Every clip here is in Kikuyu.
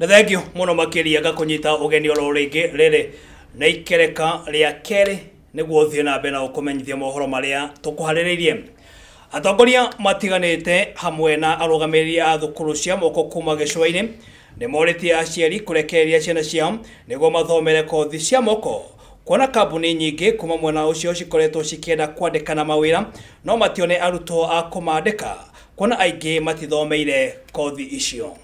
Nĩ thengiũ mũno makĩria ngakũnyita ũgeni oro rĩngĩ. Rĩrĩ nĩ ikereka rĩa kerĩ nĩguo ũthiĩ na mbere na gũkũmenyithia mohoro marĩa tũkũharĩrĩirie. Atongoria matiganĩte hamwe na arũgamĩrĩri a thukuru cia moko kuma gĩcũa-inĩ nĩ morĩtie aciari kũrekereria ciana ciao nĩguo mathomere kothi cia moko, kuona kambuni nyingĩ kuma mwena ũcio cikoretwo cikĩenda kwandĩkana mawĩra no matione arutwo a kũmandĩka, kuona aingĩ matithomeire kothi icio.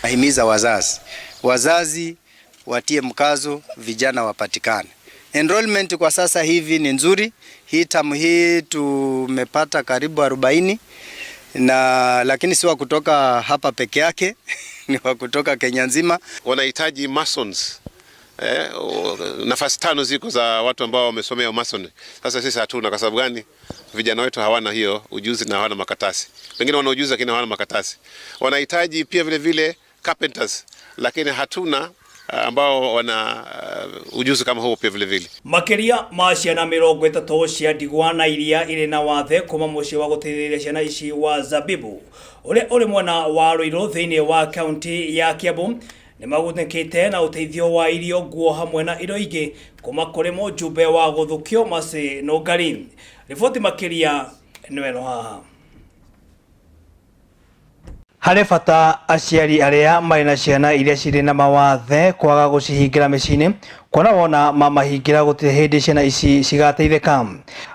Nahimiza wazazi, wazazi watie mkazo, vijana wapatikane. Enrollment kwa sasa hivi ni nzuri. Hii tamu hii tumepata karibu 40 na lakini si wa kutoka hapa peke yake ni wa kutoka Kenya nzima. Wanahitaji masons. Nafasi 5 ziko za watu ambao wamesomea mason. Sasa sisi hatuna. Kwa sababu gani? Vijana wetu hawana hiyo ujuzi na hawana makatasi. Wengine wana ujuzi lakini hawana makatasi. Wanahitaji pia vile vile carpenters, lakini hatuna ambao wana ujuzi kama huo pia vile vile. Makĩria ma ciana 30 cia ndigwa na iria irĩ na wathe kuma mũciĩ wa gũteithĩrĩria ciana ici wa Zabibu ũrĩa ũrĩ mwena wa Ruiru thĩinĩ wa kaunti ya Kiambu nĩ magunĩkĩte na ũteithio wa irio, nguo hamwe na indo ingĩ kuma kũrĩ mũjumbe wa gũthũkio Mercy Nũngari. Riboti makĩria nĩ ĩno haha. Harĩ bata aciari arĩa marĩ na ciana iria cirĩ na mawathe kwaga gũcihingĩra mĩciĩ-inĩ, kuona wona mamahingĩra gũtirĩ hĩndĩ ciana ici cigateithĩka.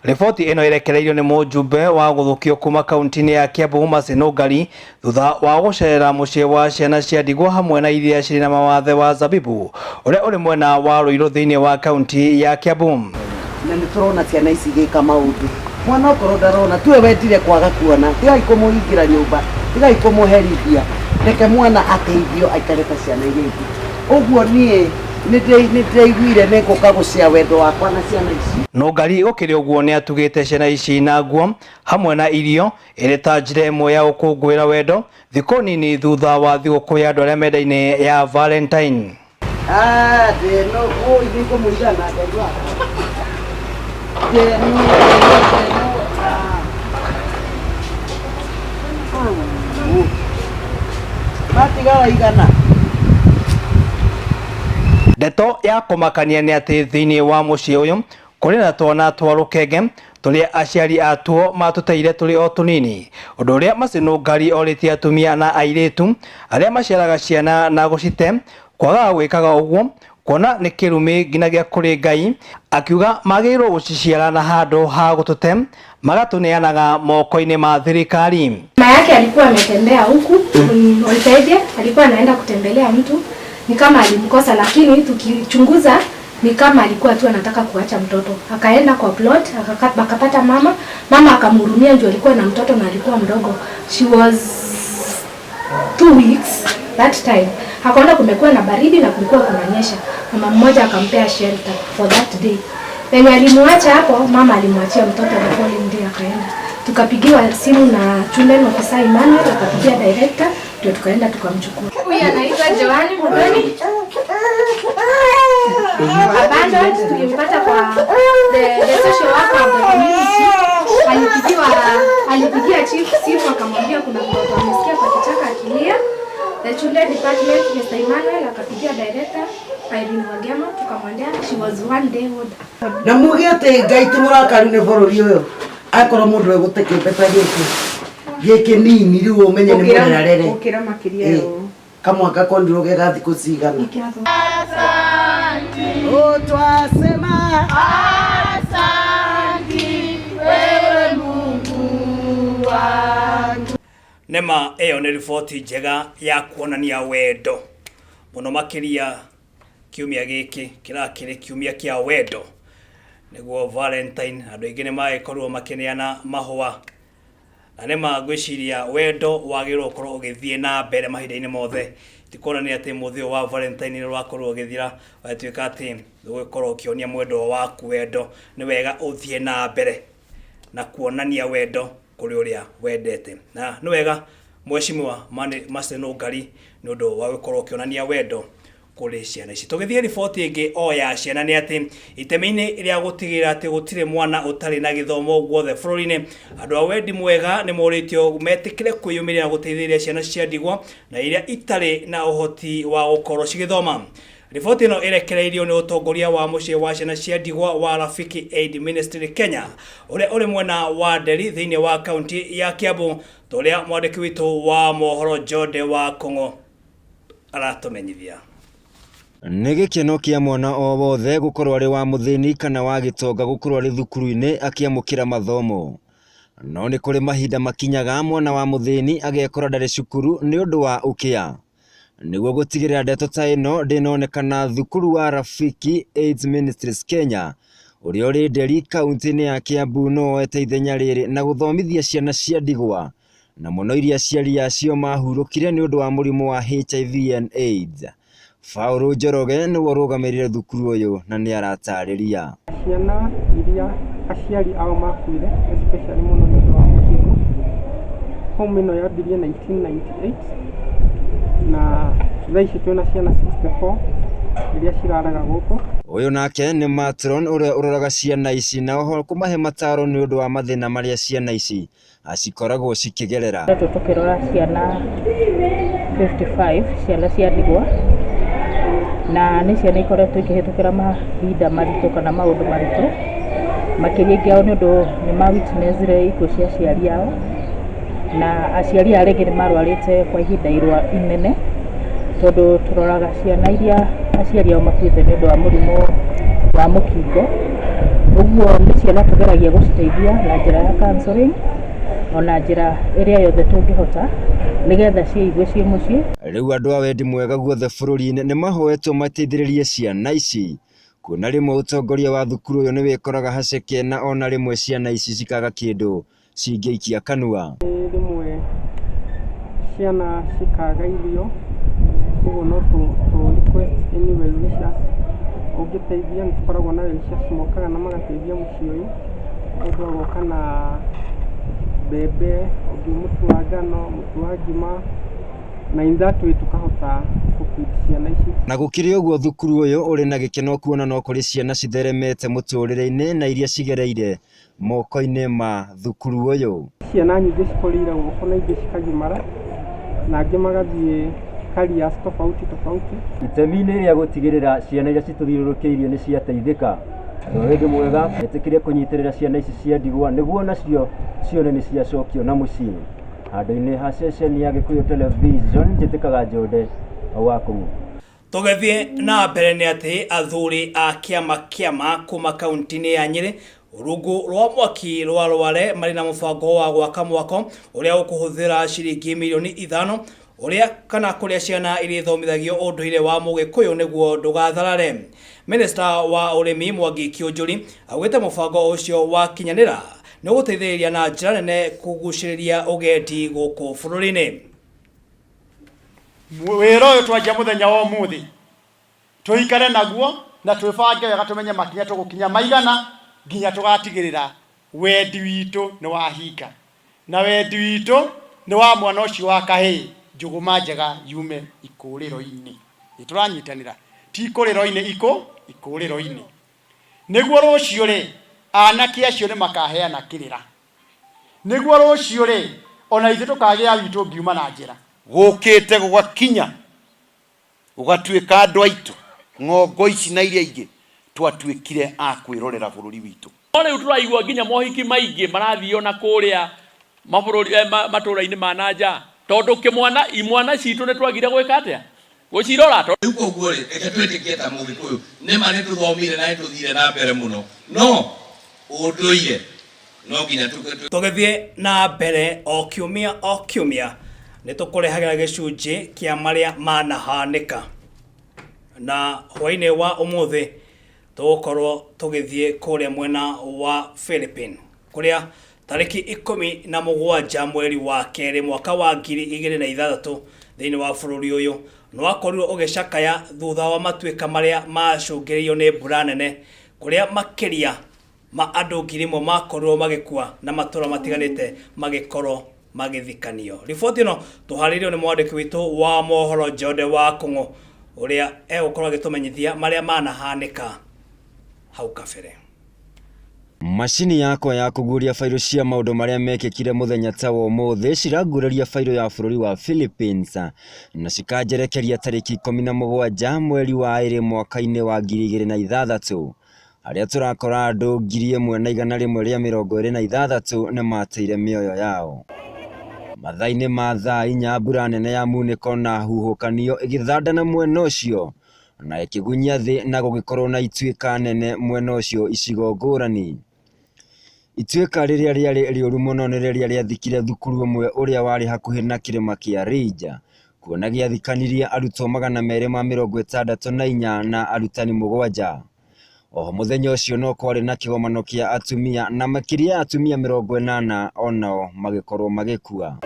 Riboti ĩno ĩrekereirio nĩ mũjumbe wa gũthũkio kuma kaunti-inĩ ya Kiambu Mercy Nũngari thutha wa gũcerera mũciĩ wa ciana cia ndigwa hamwe na iria cirĩ na mawathe wa Zabibu ũrĩa ũrĩ mwena wa Ruiru thĩinĩ wa kaunti ya Kiambu. Na nĩ tũrona ciana ici igĩka maũndũ, mwana okorwo ndarona tuwe wendire kwaga kuona, tigai kũmũhingĩra nyũmba, tigai kũmũherithia, reke mwana ateithio aikare ta ciana iria ingĩ. Ũguo niĩ nĩ ndĩraiguire nĩ ngũka gũcea wendo wakwa na ciana ici. Nũngari gũkĩrĩ ũguo nĩ atugĩte ciana ici na nguo hamwe na irio ĩrĩ ta njĩra ĩmwe ya gũkũngũĩra wendo thikũ nini thutha wa thigũkũ ya andũ arĩa mendaine ya Valentine. Ndeto ya kũmakania nĩ atĩ thĩinĩ wa mũciĩ ũyũ kũrĩ na twana twa rũkenge tũrĩa aciari atuo matũteire tũrĩ o tũnini, ũndũ ũrĩa Mercy Nũngari orĩtie atumia na airĩtu arĩa maciaraga ciana na gũcite kwagaga gwĩkaga ũguo kuona nĩ kĩrumi nginyagia kũrĩ Ngai, akiuga magĩrĩirwo gũciciara na handũ ha gũtũte magatũneanaga moko-inĩ ma thirikari. Mama yake alikuwa ametembea huku Olkaide, alikuwa anaenda kutembelea mtu, ni kama alimkosa, lakini tukichunguza ni kama alikuwa tu anataka kuacha mtoto. Akaenda kwa plot, akapata mama, mama akamhurumia juu alikuwa na mtoto na alikuwa mdogo. She was 2 weeks that time. Akaona kumekuwa na baridi na kulikuwa kunanyesha. Mama mmoja akampea shelter for that day. Penye alimuacha hapo, mama alimwachia mtoto the following day akaenda. Tukapigiwa simu na children officer Emmanuel, akapigia director, ndio tukaenda tukamchukua. Huyu anaitwa Joani Mudoni. Abandoned, tulimpata kwa the social worker of the community. Alipigia chief simu akamwambia kuna mtoto amesikia kwa kichaka akilia. The children department Mr. Emmanuel akapigia director Irene Wagema, tukamwambia she was 1 day old. Na muge atĩ Ngai ti mũrakaru nĩ bũrũri ũyũ, akorwo mũndũ egũte kĩũmbe ta gĩkĩ gĩkĩ nini rĩu ũmenye nĩ mũrerarere. Gũkĩra makĩria ũũ. Kamwaka kondirwo ge ga thikũ cigana. Twasema asanti wewe Mungu wangu. Nema ĩyo nĩ riboti njega ya kuonania wendo mũno makĩria kiumia gĩkĩ kĩrakĩrĩ kiumia kĩa wendo nĩguo Valentine, andũ aingĩ nĩ magĩkorwo makĩneana mahũa na nĩma ngwĩciria wendo wagĩrĩirwo gũkorwo ũgĩthiĩ na mbere mahinda-inĩ mothe. Ti kuonania atĩ mũthĩ ũyũ wa Valentine nĩ ũrakorwo ũgĩthira ũgatuĩka atĩ ũgũkorwo ũkĩonia mwendwa waku wendo. Nĩ wega ũthiĩ na mbere na kuonania wendo kũrĩ ũrĩa wendete, na nĩ wega mheshimiwa Mercy Nũngari nĩ ũndũ wa gũkorwo ũkĩonania wendo kũrĩ Kũrĩ ciana ici. Tũgĩthiĩ riboti ĩngĩ o ya ciana nĩ atĩ itemi-inĩ rĩa gũtigĩrĩra atĩ gũtirĩ mwana ũtarĩ na gĩthomo guothe bũrũri-inĩ, andũ a wendi mwega nĩ morĩtio metĩkĩre kwĩyũmĩria na gũteithĩrĩria ciana cia ndigwa na iria itarĩ na ũhoti wa gũkorwo cigĩthoma. Riboti ĩno ĩrekereirio nĩ ũtongoria wa mũciĩ wa ciana cia ndigwa wa Rafiki Aid Ministry Kenya ũrĩa ũrĩ mwena wa Nderi thĩinĩ wa kaunti ya Kiambu ta ũrĩa mwandĩki witũ wa mohoro Jode wa Kong'o aratũmenyithia. Nĩ gĩkeno kĩa mwana o wothe gũkorwo arĩ wa mũthĩni kana wa gĩtonga gũkorwo arĩ thukuru-inĩ akĩamũkĩra mathomo. No nĩ kũrĩ mahinda makinyaga mwana wa mũthĩni agekora ndarĩ cukuru nĩ ũndũ wa ũkĩa. Nĩguo gũtigĩrĩra ndeto ta ĩno ndĩnonekana thukuru wa Rafiki AIDS Ministries Kenya ũrĩa ũrĩ Nderi kaunti-inĩ ya Kiambu no woete ithenya rĩrĩ na gũthomithia ciana cia ndigwa na mũno iria aciari acio mahurũkire nĩ ũndũ wa mũrimũ wa HIV and AIDS. Paul Njoroge nĩwe ũrũgamĩrĩire thukuru ũyũ na nĩ aratarĩria. Ciana iria aciari ao makuire especially mũno nĩ ũndũ wa mũkingo. Home ĩno yambirie 1998 na thaa ici twĩna ciana 64 iria ciraraga gũkũ. Ũyũ nake nĩ matron ũrĩa ũroraga ciana ici na oho kũmahe mataro nĩ ũndũ wa mathĩna marĩa ciana ici cikoragwo cikĩgerera. Tũkoretwo tũkĩrora ciana 55, ciana cia ndigwa, na nĩ ciana ikoretwo ikĩhĩtũkĩra mahinda maritũ kana maũndũ maritũ, makĩria aingĩ ao nĩ ũndũ nĩ ma witness ire ikuũ cia aciari ao, na aciari aya rĩngĩ nĩ marwarĩte kwa ihinda inene, tondũ tũroraga ciana iria aciari ao makuĩte nĩ ũndũ wa mũrimũ wa mũkingo. Ũguo nĩ ciana tũgeragia gũciteithia na njĩra ya counseling ona njĩra ĩrĩa yothe tũngĩhota nĩgetha ciĩigue ciĩ mũciĩ. Rĩu andũ a wendi mwega guothe bũrũri-inĩ nĩ mahoetwo mateithĩrĩrie ciana ici kuona rĩmwe ũtongoria wa thukuru ũyũ nĩ wĩkoraga haceke na ona rĩmwe ciana ici cikaga kĩndũ cingĩikia kanua. Rĩmwe ciana cikaga irio, ũguo no tũ request any well wishers ũngĩteithia. Nĩ tũkoragwo na well wishers mokaga na magateithia mũciĩ ũyũ, mũndũ agoka na mbembe, ũngĩ mũtu wa ngano, mũtu wa ngima, na in that way tũkahota gũ feed ciana ici. Na gũkĩrĩ ũguo thukuru ũyũ ũrĩ na gĩkeno kuona no kũrĩ ciana citheremete mũtũrĩre-inĩ na iria cigereire moko-inĩ ma thukuru ũyũ. Ciana nyingĩ cikũrĩire gũkũ na ingĩ cikagimara na angĩ magathiĩ careers tofauti tofauti. Itemi-inĩ rĩa gũtigĩrĩra ciana iria citũthiũrũrũkĩirie nĩ ciateithĩka, andũ a wendi mwega metĩkĩre kũnyitĩrĩra ciana ici cia ndigwa nĩguo nacio cione nĩ ciacokio na mũciĩ. Handũ-inĩ ha ceceni ya Gĩkũyũ Television, njĩtĩkaga Njonde wa Kũng'ũ. Tũgĩthiĩ na mbere nĩ atĩ athuri a kĩama kĩama kuma kaunti-inĩ ya Nyĩrĩ rungu rwa mwaki rwa Rware marĩ na mũbango wa gwaka mwako ũrĩa ũkũhũthĩra ciringi mirioni 5 ũrĩa kana kũrĩa ciana irĩthomithagio ũndũire wa Mũgĩkũyũ nĩguo ndũgatharare. Minista wa ũrĩmi Mwangi Kiunjuri augĩte mũbango ũcio wakinyanĩra nĩ ũgũteithĩrĩria na njĩra nene kũgucĩrĩria ũgendi gũkũ bũrũri-inĩ. Wĩra ũyũ twanjia mũthenya wa ũmũthĩ tũikare naguo na twĩbange wega, tũmenye makinya tũgũkinya maigana nginya tũgatigĩrĩra wendi witũ nĩ wahinga, na wendi witũ nĩ wa mwana ũcio wa kahĩĩ njũgũma njega yume ikũrĩro-inĩ. Nĩ tũranyitanĩra ti ikũrĩro-inĩ, ikũrĩro-inĩ, nĩguo rũciũ rĩ anake acio nĩ makaheana kĩrĩra, nĩguo rũciũ rĩ ona ithuĩ tũkagĩa witũ ũngiuma na njĩra. Gũkĩte gũgakinya gũgatuĩka andũ aitũ ng'ongo ici na iria ingĩ twatuĩkire a kwĩrorera bũrũri witũ. No rĩu tũraigua nginya mohiki maingĩ marathiĩ ona kũrĩa mabũrũri matũra-inĩ ma na nja, tondũ kĩmwana imwana citũ nĩ twagire gwĩka atĩa? Gũcirora. Rĩu koguo rĩ, reke twĩtĩkie ta Mũgĩkũyũ, nĩ ma nĩ tũthomire na nĩ tũthire na mbere mũno, no ũndũire no nginya tũ. Tũgĩthiĩ na mbere o kiumia o kiumia nĩ tũkũrehagĩra gĩcunjĩ kĩa marĩa manahanĩka, na hwainĩ wa ũmũthĩ tũgũkorwo tũgĩthiĩ kũrĩa mwena wa Philippines kũrĩa tarĩki 17 mweri wa kerĩ mwaka wa 2006 thĩinĩ wa bũrũri ũyũ nĩ wakorirwo ũgĩcakaya thutha wa matuĩka marĩa macũngĩrĩirio nĩ mbura nene kũrĩa makĩria ma andũ 1000 makorirwo magĩkua na matũra matiganĩte magĩkorwo magĩthikanio. Riboti ĩno tũharĩirio nĩ mwandĩki witũ wa mohoro Jode wa Kũng'ũ. Ũrĩa egũkorwo agĩtũmenyithia marĩa manahanĩka hau kabere. Macini yakwa ya kũguũria bairũ cia maũndũ marĩa mekĩkire mũthenya ta wa ũmũthĩ ciranguũrĩria bairũ ya bũrũri wa Philippines na cikanjerekeria tarĩki 17 mweri wa ĩrĩ mwaka-inĩ wa 2006 harĩa tũrakora andũ 1126 nĩmateire mĩoyo yao. Mathaa-inĩ ma thaa inya mbura nene ya munĩko na huhũkanio ĩgĩthandana mwena ũcio na ĩkĩgunyia thĩ na gũgĩkorwo na ituĩka nene mwena ũcio icigo ngũrani. Ituĩka rĩrĩa rĩarĩ rĩũru mũno nĩ rĩrĩa rĩathikire thukuru ũmwe ũrĩa warĩ hakuhĩ na kĩrĩma kĩa Ridge, kuona gĩathikanirie arutwo 264 na arutani 7. Oho mũthenya ũcio no kwarĩ na kĩgomano kĩa atumia na makĩria ya atumia 80 onao magĩkorwo magĩkua.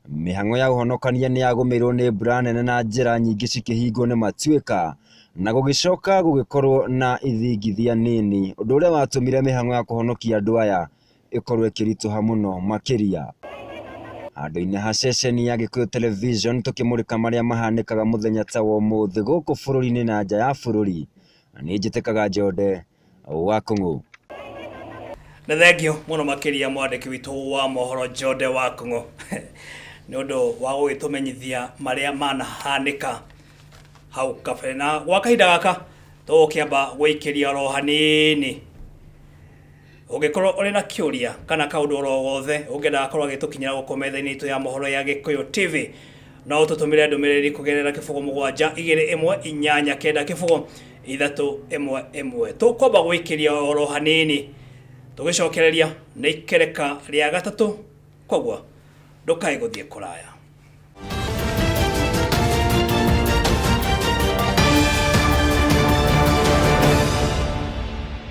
Mĩhang'o ya ũhonokania nĩ yagũmĩirwo nĩ mbura nene na njĩra nyingĩ cikĩhingwo nĩ matuĩka na gũgĩcoka gũgĩkorwo na ithingithia nini ũndũ ũrĩa watũmire mĩhang'o ya kũhonokia andũ aya ĩkorwo ĩkĩritũha mũno makĩria. Handũ-inĩ ha ceceni ya Gĩkũyũ Television tũkĩmũrĩka marĩa mahanĩkaga mũthenya ta wa ũmũthĩ gũkũ bũrũri-inĩ na nja ya bũrũri, na niĩ njĩtĩkaga Njonde wa Kũng'ũ. Nĩ thengio mũno makĩria mwandĩki witũ wa mohoro Njonde wa Kũng'ũ nĩ ũndũ wa gũgĩtũmenyithia marĩa manahanĩka hau kabere. Na gwa kahinda gaka tũgũkĩamba gũikĩria oro hanini. Ũngĩkorwo ũrĩ na kĩũria kana kaũndũ oro gothe ũngĩenda gakorwo agĩtũkinyĩra gũkũ metha-inĩ itũ ya mohoro ya Gĩkũyũ TV, no ũtũtũmĩre ndũmĩrĩri kũgerera kĩbũgũ 7 2 1 8 9 kĩbũgũ 3 1 1. Tũkwamba gũikĩria oro hanini tũgĩcokereria nĩ ikereka rĩa gatatũ, koguo ndũkae gũthiĩ kũraya.